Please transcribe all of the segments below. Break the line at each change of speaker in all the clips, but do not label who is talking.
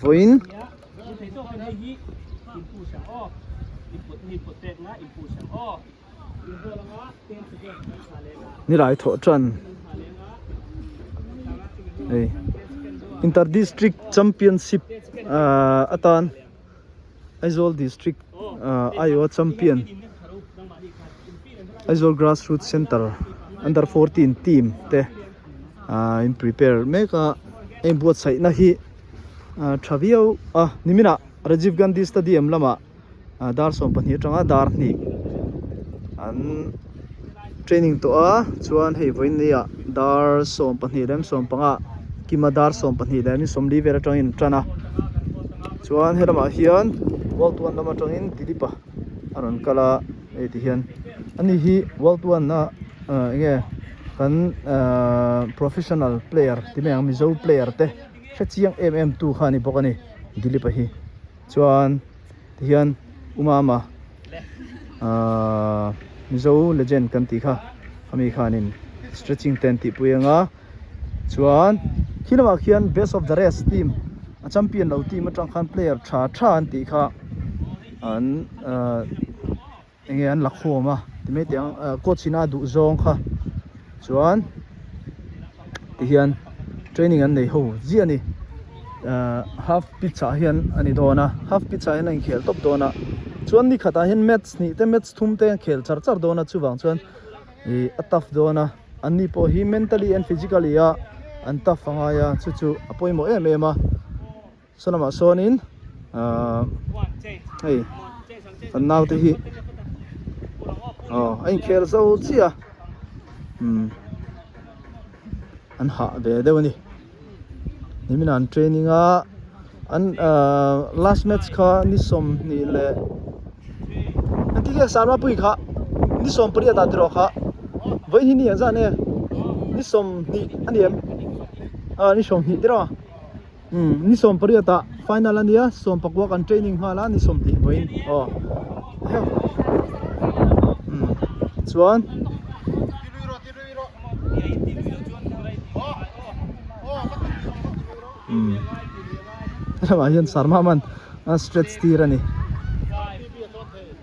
Vawiin Nilai thawh tan hei Inter District Championship ah atan Aizawl District ah aiawha champion Aizawl Grassroots Centre Under 14 team te ah in prepare mek a heng buatsaihna hi ah tha viau a niminah Rajiv Gandhi Stadium lamah. Dar 12 atanga dar hnih an training tawh a chuan hei vawiin ni ah dar 12 leh 15 ah kima dar 12 leh 40 vel atangin an tan a chuan helamah hian world one lam atangin Dilip a a rawn kal a hei ti hian ani hi world one a eng nge kan ahh professional player ti mai ang Mizo player te hrechiang em em tu kha a ni bawk a ni Dilip a hi. Chuan tihian Umama ahh Mizo legend kan tih kha ami khanin stretching te an tihpui ang a chuan khi lamah khian best of the rest team a champion lo team atang khan player tha tha an tih kha an ahh. Enge an la khawm a ti mai teh ang ah coach in a duh zawng kha chuan tihian training an nei ho ziah a ni ah half pitch ah hian a ni dawn a half pitch ah hian a inkhel tawp dawn a chuan ni khatah hian match hnih te match thum te an khel char char dawn a chuvang chuan ih a tough dawn a an ni pawh hi mentally and physically a an tough a ngai a chu chu a pawimawh em em a. Saw lamah sawnin ahh hei kan naute hi aw a inkhel zo chiah a umm an hah ve deuh a ni nimin ah an training a an ahh last match kha ni 20 leh engtin nge Sarmapui kha ni 18 ah tiraw kha vawiin hi ni ang zan e ni 20 a ni em ah ni 20 tiraw. Umm ni 18 ah final a nia 14 kan training nghal a ni 20 vawiin aw umm chuan umm helamah hian Sharma man a stretch tir a ni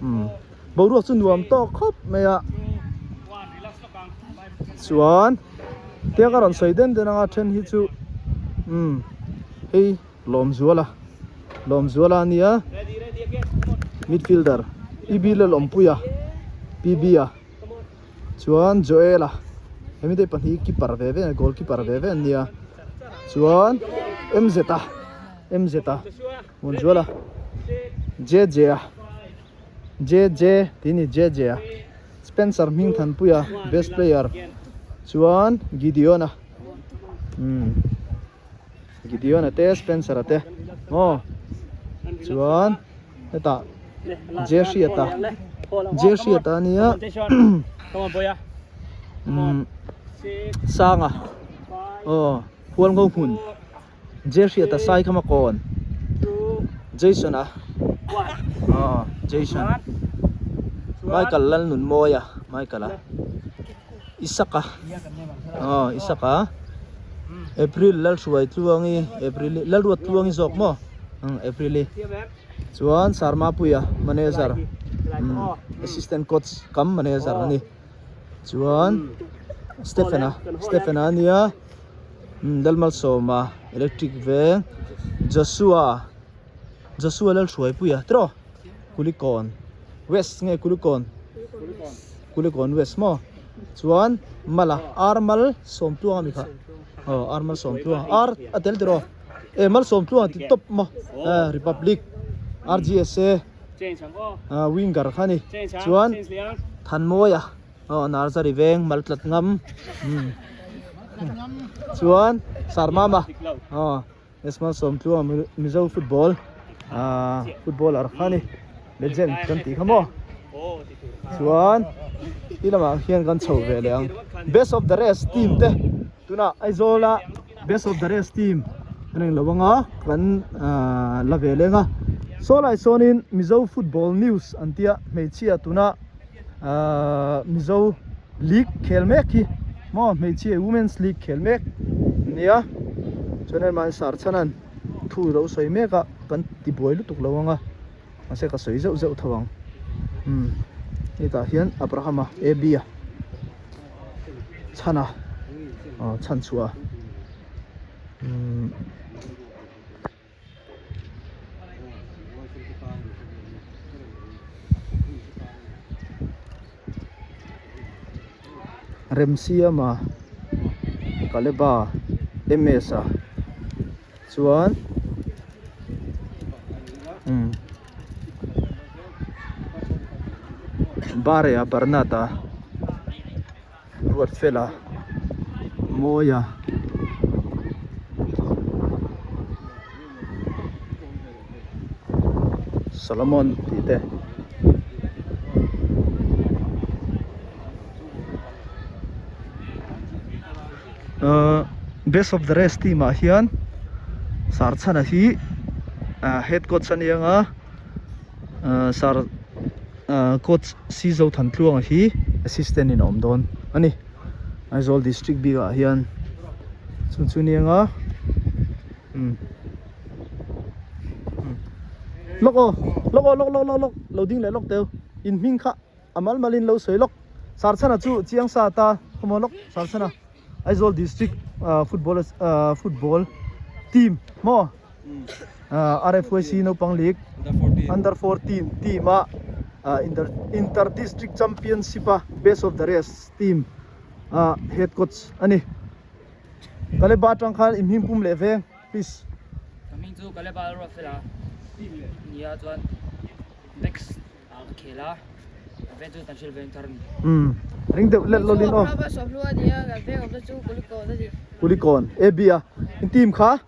umm boruak chu nuam tawk khawp mai a chuan tia ka rawn sawi den den anga then hi chu umm hei Lawmzuala Lawmzuala a nia midfielder EB Lalawmpuia PB a chuan Joel a hemi te pahnih keeper ve ve goal keeper ve ve an nia chuan MZ a MZ a Lawmzuala JJ a JJ tih a ni JJ a. Spencer hming thanpuia best player chuan Gideon-a umm Gideon-a te Spencer-a te maw chuan hetah Jehriata Jehriata ania umm Sanga aw Hualngo hmun. Jehriata sai kha makawn Jason a aw Jason Michael Lalnunmawia Michael a Isaka aw Isaka April Lalhruai Tluangi April Lalruat Tluangi zawk maw April i chuan Sarmapuia manager assistant coach kam manager a ni chuan Stephen a Stephen a nia. Lalmalsawma electric veng Joshua Joshua Lalhruaipuia tiraw Kulikawn west nge Kulikawn Kulikawn west maw chuan Mala ar mal sawmtluang ami kha aw ar mal sawmtluang ar a tel tiraw e mal sawmtluang ti tawp maw Republic RGSA winger kha a ni chuan Thanmawia. Aw Narzary veng mal tlat ngam umm chuan Sarmama aw Esma Sawmtluang Mizo football ah footballer kha a ni legend kan tih kha maw chuan ti lamah hian kan chho ve leh ang best of the rest team te tunah Aizawl a best of the rest team an englo anga kan ah la ve leng a saw lai sawnin Mizo football news an tia hmeichhia tuna. Ahh Mizo league khel mek hi maw hmeichhia women's league khel mek ania. Chuan hei mahni Sarchhanan thu lo sawi mek a kan ti buai lutuk lo ang a mahse ka sawi zeuh zeuh tho ang umm hetah hian Abraham-a A_B-a chhana aw chhan chhuah a umm. Remsiama Kaleba MS a chuan umm Bare a Bernard a. Ruatfela Mawia Solomon tih te ahh best of the rest team ah hian Sarchhana hi ah head coach a nia nga ahh sar. Ahh coach C Zothantluanga hi assistant in a awm dawn a ni Aizawl district bik ah hian chung chu nia nga umm lawk aw lawk aw lawk lawk lawk lawk lo ding leh lawk teu in hming kha a mal mal in lo sawi lawk Sarchhana chu chiang sa ta khawmaw lawk Sarchhana Aizawl district ahh football ahh football team maw. RFYC naupang league under 14 team a inter district championship a best of the rest team a head coach ani Kaleba atang khan i hming pum leh veng please
Ka hming chu Kaleba Ruatfela nia chuan next Ah ka khel a, ka veng chu kan hrilh veng thar a ni.
Umm ring deuh let lawlin aw.
Chu Sawhlu a nia, kan veng awmna chu Kulikawn a ni.
Kulikawn, AB a in team kha?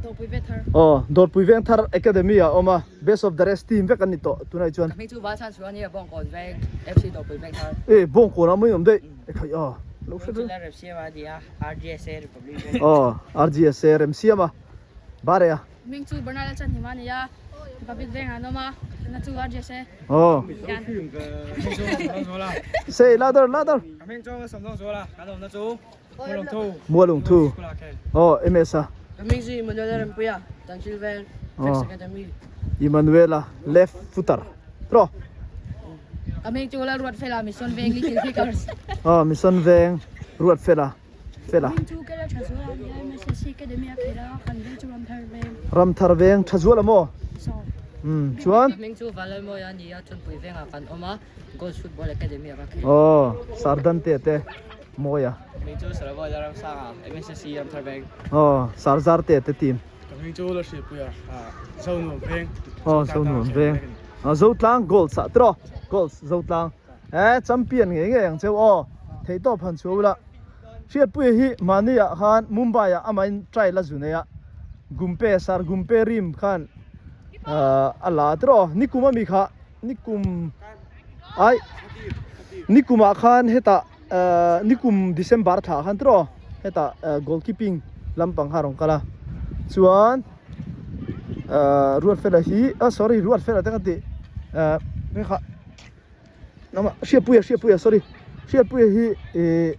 Dawrpui Veng Thar.
Aw, Dawrpui Veng Thar Academy ah a awm a, best of the rest team vek an ni tawh tunah chuan.
Ka hming chu Valchhan Suah a nia, Bawngkawn Veng FC Dawrpui Veng Thar.
E, Bawngkawn ah mawi awm daih, e khai a, lo hre
reng. Chu Remsiama a nia, RGSA Republic Veng.
Aw, RGSA Remsiama, Bare a.
Hming chu Bernard a chan him a nia, Republic Veng ah an awm a, na chu RGS e.
Aw. Sei ladder ladder.
Hming chu Samdawng Zuala, kan awmna chu Mualungthu.
Mualungthu. Aw MS a.
Hming chu Emmanuela Rempuia, Tanhril Veng, Flex Academy.
Emmanuela left footer. Tro.
Ka hming chu Lalruatfela, Mission Veng Little Kickers.
Aw Mission Veng Ruatfela. Fela.
Hming chu Kela Thazuala a ni a, MSSC Academy a khel a, kan veng chu Ramthar Veng.
Ramthar Veng Thazuala maw?
Saw.
Umm chuan?
Hming chu Valalmawia a ni a, Chawnpui Vengah kan awm a, Goals Football Academy ah ka khel.
Aw, Sardante te Mawia.
Hming chu Sarawak Ramsanga, MSSC Ramthar Veng.
Aw, Sarzarte te team.
Ka hming chu Lalhripuia, Zonuam Veng.
Aw, Zonuam Veng. Zotlang Goals ah tiraw? Goals Zotlang. Eh, champion ngei ngei ang cheu aw. Theihtawp han chhuah ula. Hriatpuia hi mahni ah khan Mumbai ah amahin trial a zu nei a. Gumpe, Sir Gumpe rim khan a la tiraw. Nikum ami kha, nikum ai nikum ah khan hetah nikum December thla ah khan tiraw hetah goalkeeping lampang kha a rawn kal a. Chuan Ruatfela hi, ah sorry Ruatfela te ka tih kha. Nama Hriatpuia Hriatpuia sorry Hriatpuia hi eh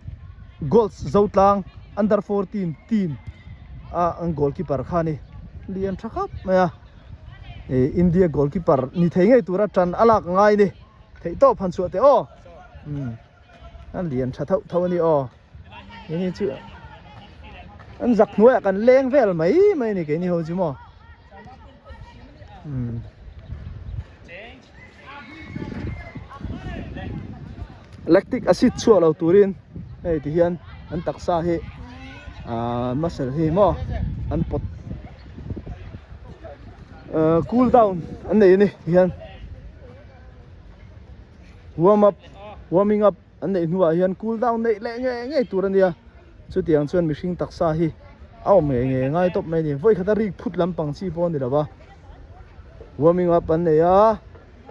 goals Zotlang under 14 team a an goalkeeper kha a ni lian tha khawp mai a eh India goalkeeper ni thei ngei tura tan a lak ngai a ni theih tawp han chhuah teh aw umm a lian tha thauh thauh a ni aw keini chu an zak hnuaiah kan leng vel mai mai a ni keini ho chu maw umm. Lactic acid chhuah lo turin hei ti hian an taksa hi ahh muscle hi maw an pawt ahh cool down an nei a ni ti hian warm up warming up an neih hnuah hian cool down neih leh ngei ngei tur a nia chutiang chuan mihring taksa hi a awm ngei ngei ngai tawp mai a ni vawikhat a rik phut lampang chi pawh a ni lo va warming up an nei a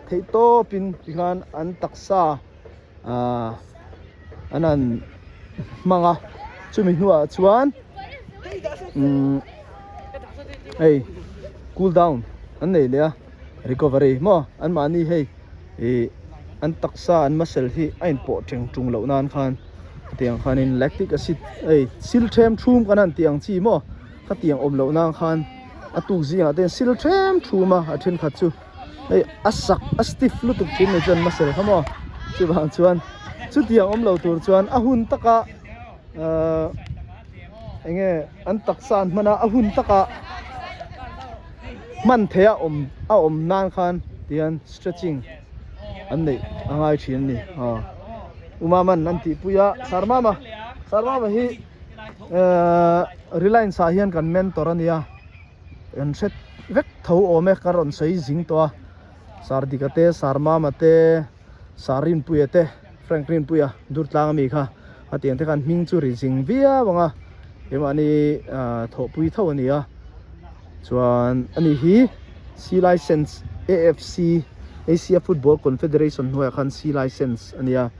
theih tawpin tikhan an taksa ahh an han hmang a chumi hnuah chuan umm hei cool down an nei leh a recovery maw anmahni hei ih an taksa an muscle hi a inpawh teng tung loh nan khan tiang khanin lactic acid hei sil them thum kan han tih ang chi maw. Khatiang awm loh nan khan a tuk zingah te hian sil them thum a, a thenkhat chu hei a sak a stiff lutuk thin mai chuan muscle kha maw chuvang chuan chutiang awm lo tur chuan a hun taka ahh eng nge an taksa an hman a a hun taka hman theih a awm a awm nan khan tihian stretching an neih a ngai thin a ni aw Umaman an tihpui a Sarmama Sarmama hi. Ehh Reliance ah hian kan mentor a nia kan hre vek tho awm e ka rawn sawi zing tawh a Sardika te Sarmama te Sarinpuia te Frank Rinpuia Durtlang ami kha a tiang te khan hming chu ri zing viau ang a keimahni ah thawhpui tho a ni a chuan ani hi C license A_F_C Asia Football Confederation hnuaiah khan C license a nia.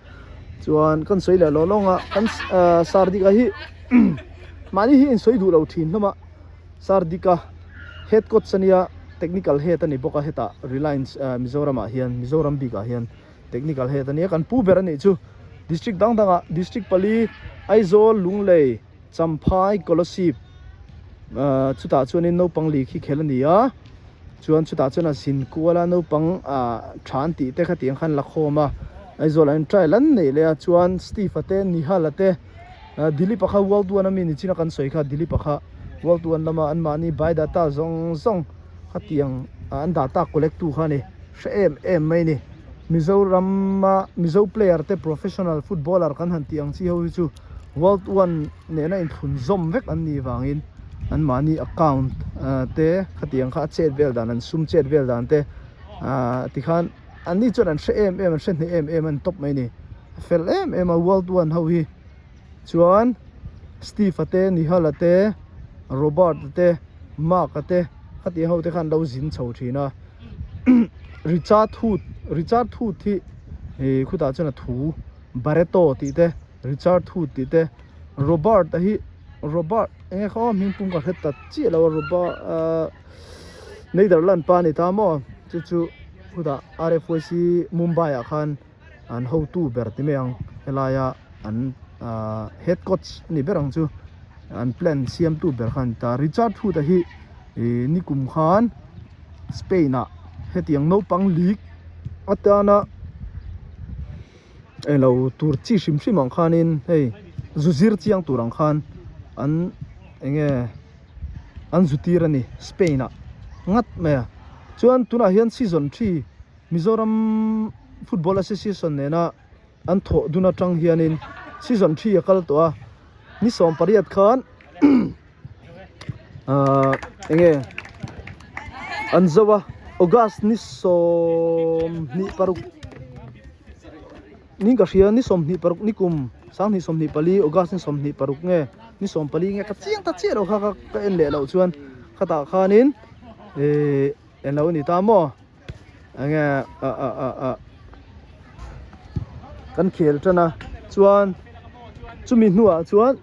Chuan kan sawi leh lawng lawng a kan ahh Sardika hi mahni hi insawi duh lo thin hlawm a Sardika head coach ania technical head a ni bawk a hetah Reliance ahh Mizoram ah hian Mizoram bik ah hian technical head ania kan pu ber a nih chu district dang dang ah district pali Aizawl Lunglei Champhai Kolasib ahh chutah chuanin naupang li khi khel a ni a chuan chutah chuan a zin kual a naupang ah tha an tih te kha tiang khan la khawm a Aizawl ah hian trial an neih leh a chuan Steve a te Nihal a te ah Dilip a kha World One ami ni chin a kan sawi kha Dilip a kha World One lama an mahni by data zawng zawng kha tiang ah an data collect tu kha a ni hre em em mai a ni Mizoram a Mizo player te professional footballer kan han tih ang chi ho hi chu World One nena inthlun zawm vek an nih vangin anmahni account te khatiang kha a chet vel dan an sum chet vel dan te ahh tikhan anni chuan an hre em em an hre hneh em em an tawp mai a ni a fel em em a World One ho hi chuan Steve a te Nihal a te Robert a te Mark a te khatiang ho te khan an lo zin chho thin a Richard Hood Richard Hood hi ih khutah chuan a thu Barreto tih te. Richard Hood tih te Robert a hi Robert eng nge khaw hming pum ka hre ta chiah lo a Robert ahh Netherland pa a ni ta maw chu chu khutah R_F_Y_C Mumbai ah khan an hotu ber ti mai ang helaia an ahh head coach a ni ber ang chu an plan siamtu ber kha a ni ta Richard Hood a hi ih nikum khan Spain ah hetiang naupang league atana. Englo tur chi hrim hrim ang khanin hei zu zir chiang tur ang khan an eng nge an zu tir a ni Spain ah ngat mai a chuan tunah hian season thi Mizoram Football Association nena an thawh dun atang hianin season thi a kal tawh a ni 18 khan ahh eng nge an zo a august ni 26 ni ka hria ni 26 ni kum 2024 august ni 26 nge ni 14 nge ka chiang ta chiah lo kha ka en leh loh chuan khatah khanin ihh englo a ni ta maw eng nge ah ah ah ah kan khel tan a chuan chumi hnuah chuan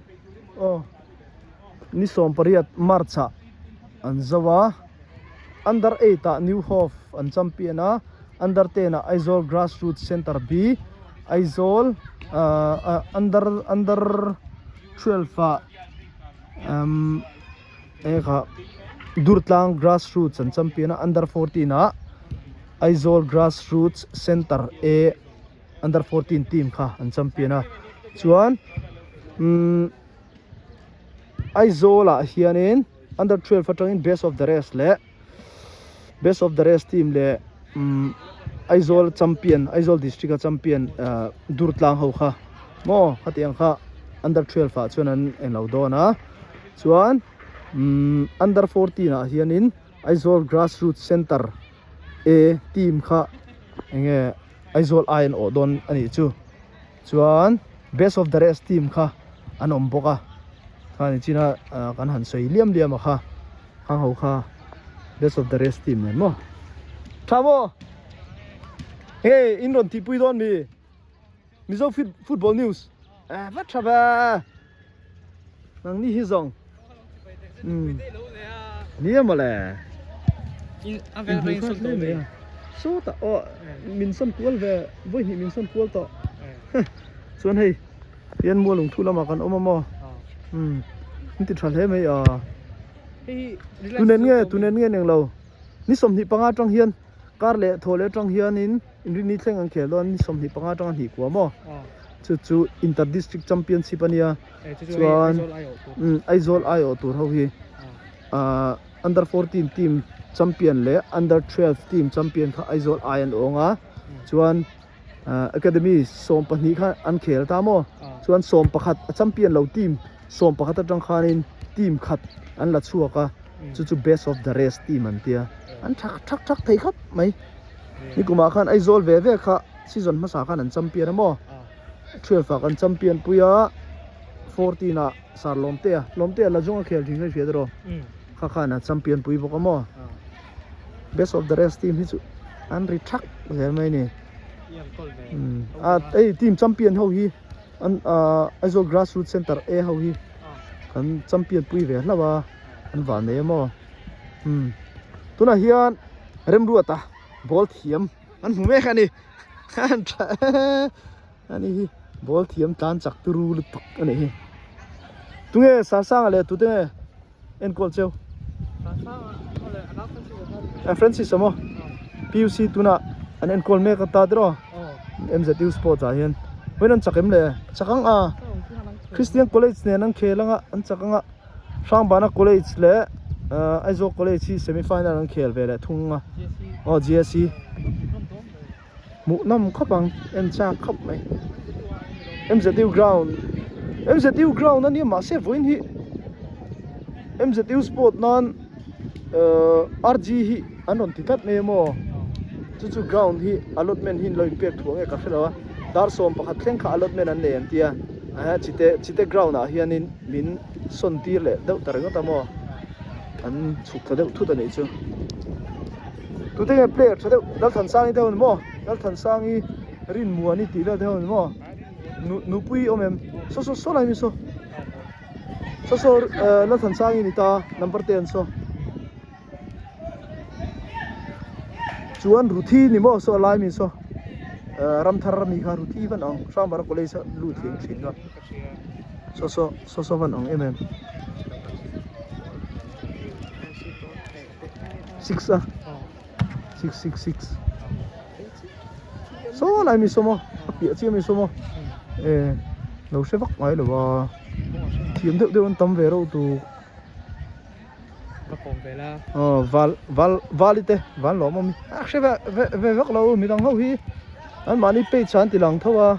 aw. Ni 18 March ah an zo a, Under 8 ah New Hope an champion a, Under 10 ah Aizawl Grassroots Centre B, Aizawl ah Under Under 12 ah umm eng kha Durtlang Grassroots an champion a, Under 14 ah Aizawl Grassroots Centre A Under 14 team kha an champion a, chuan umm. Aizawl ah hianin under 12 atangin best of the rest leh best of the rest team leh umm Aizawl champion Aizawl district a champion ah Durtlang ho kha maw khatiang kha under 12 ah chuan an englo dawn a chuan umm under 14 ah hianin Aizawl grassroots centre A team kha enge Aizawl ai an awh dawn a nih chu. Chuan best of the rest team kha an awm bawk a kha ni china kan han sawi liam liam a kha khang ho kha best of the rest team nen maw tha maw hei in rawn tihpui dawn mi Mizo football news eh va tha ve nang ni hi zawng um nia mawle in hmuh kha hle mai a sawtah aw min sawn kual ve vawi hnih min sawn kual tawh chuan hei hian mual lungthu lamah kan awm a maw um in ti tha hle mai a. Tunen nge tunen nge neng lo ni 25 atang hian kar leh thaw leh atang hianin inrini thleng an khel dawn ni 25 atanga hnih kua maw chu chu inter district championship ania chuan Aizawl aiawh tur ho hi ah under 14 team champion leh under 12 team champion kha Aizawl ai an awng a chuan Academy 12 kha an khel ta maw chuan 11 a champion lo team 11 atang khanin team khat an la chhuak a chu chu best of the rest team an tia an thak thak thak thei khawp mai nikumah khan Aizawl ve ve kha season hmasa khan an champion a maw 12 ah kan champion pui a 14 ah sar Lawmtea Lawmtea la zawng a khel thin kha i hria tawh kha khan a champion pui bawk a maw. Best of the rest team hi chu an ri thak zel mai ni. A hei team champion ho hi an ah Aizawl Grassroots Centre A ho hi kan champion pui ve hlauh a an van nei a maw. Umm tunah hian Remruata ball thiam an hmu mek a ni an tha ani hi ball thiam tlan chak turu lutuk a nih hi. Tunge Sarsanga leh tute nge? Enkawl cheu. Francis amaw PUC tunah an enkawl mek a ta tiraw MZU sports ah hian vawiin an chak em le chak ang a Christian college nen an khel anga an chak anga Hrangbana college leh Aizawl college hi semi final an khel ve leh thung a aw GSC Hmuh nawm khawp ang, en chak khawp mai. MZU ground, MZU ground a nia mahse vawiin hi MZU sport nan ehh RG hi an rawn ti tlat mai a maw chu chu ground hi allotment hi an lo inpek thuah nge ka hre lo a dar 11 thleng kha allotment an nei an tia ah chite chite ground ah hianin min sawn tir leh deuh ta ringawt a maw an chhuk thla deuh thut a nih chu. Tute nge player tha deuh Lalthansangi te ho ni maw Lalthansangi Rinmuani tih vel te ho ni maw Nu Nupui awm em saw saw saw lai mi saw saw saw eh Lalthansangi ni ta number 10 saw chuan Ruthi ni maw saw lai mi saw eh Ramthar ami kha Ruthi van ang Hrangmara college a lut leh thin kha saw saw saw saw van ang em em. 6 a 6 6 6 saw lai mi saw maw a piah chiah mi saw maw eh lo hre vak ngai lo a thiam deuh deuh an tam ve reuh tur aw val val vali te van lawm awm a hre ve ve vak lo midang ho hi an mahni page ah an ti lang tho a.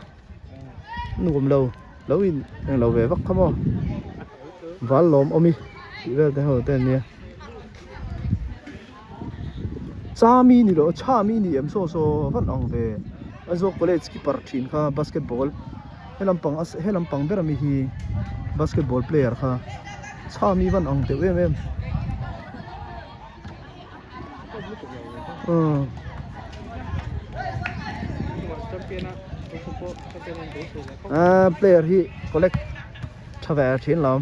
Nuam lo lo in englo ve vak kha maw val lawm awm i tih vel te ho te an nia chami ni loh chami ni em saw saw van ang ve Aizawl college keeper thin kha basketball he lampang a he lampang ber ami hi basketball player kha chami van ang deuh em em. Aaa player hi collect tha ve thin lo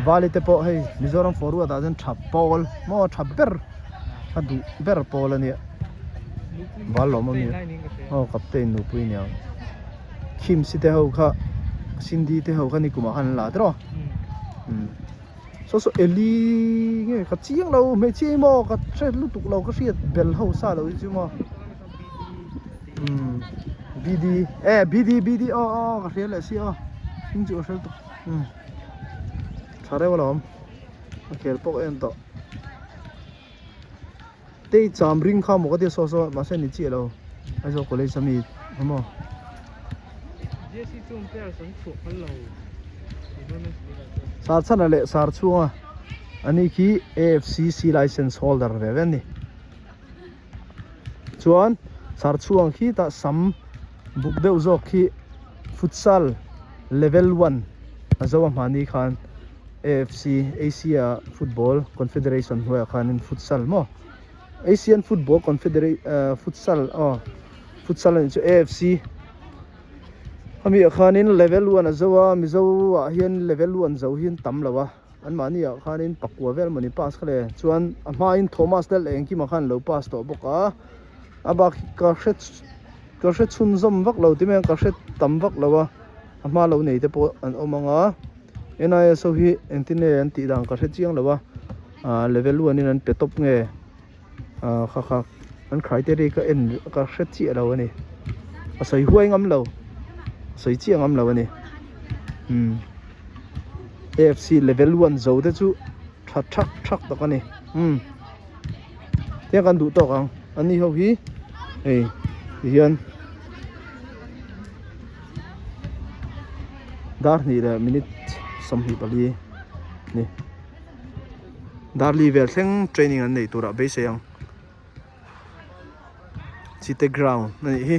vali te pawh hei Mizoram forward ah chuan tha pawl maw tha ber a duh ber pawl a nia val lawm awm nia aw captain nupui nia Khimsi te ho kha Cindy te ho kha nikumah khan an la tiraw umm. Saw saw Eli nge ka chiang lo hmeichhia hi maw ka hre lutuk lo ka hriat bel ho sa lo hi chu maw umm BD eh BD BD aw aw ka hria leh si aw hming chu ka hre lutuk umm tha reuh alawm a khel pawh ka en tawh tei cham ring kha maw ka tia saw saw mahse ni chiah lo Aizawl college ami kha maw. Sar chhana leh sar chhunga ani khi AFCC license holder ve ve ani chuan sar chhung khi tah sam buk deuh zawk khi futsal level 1 a zo a hmani khan AFC Asia Football Confederation hnuaiah khanin futsal maw Asian Football Confederation futsal aw futsal anih chu AFC hemi ah khanin level 1 a zo a Mizo ah hian level 1 zo hi an tam lo a anmahni ah khanin pakua vel mawni pass kha le chuan a hmain Thomas lal engkima khan lo pass tawh bawk a a bak hi ka hre ka hre chhunzawm vak lo ti mai ang ka hre tam vak lo a a hma lo nei te pawh an awm ang a NIS ho hi engtin nge an tih dan ka hre chiang lo a. Ahh level one in an pe tawp nge ahh kha kha an criteria ka en ka hre chiah lo a ni a sawi huai ngam lo a sawi chiah ngam lo a ni umm A_F_C level one zo te chu tha thak thak tak a ni umm tiang kan duh tawk ang an ni ho hi hei ti hian dar hnih leh minute 24 a ni. Darli vel thleng training an neih turah beisei ang. Chite ground a nih hi.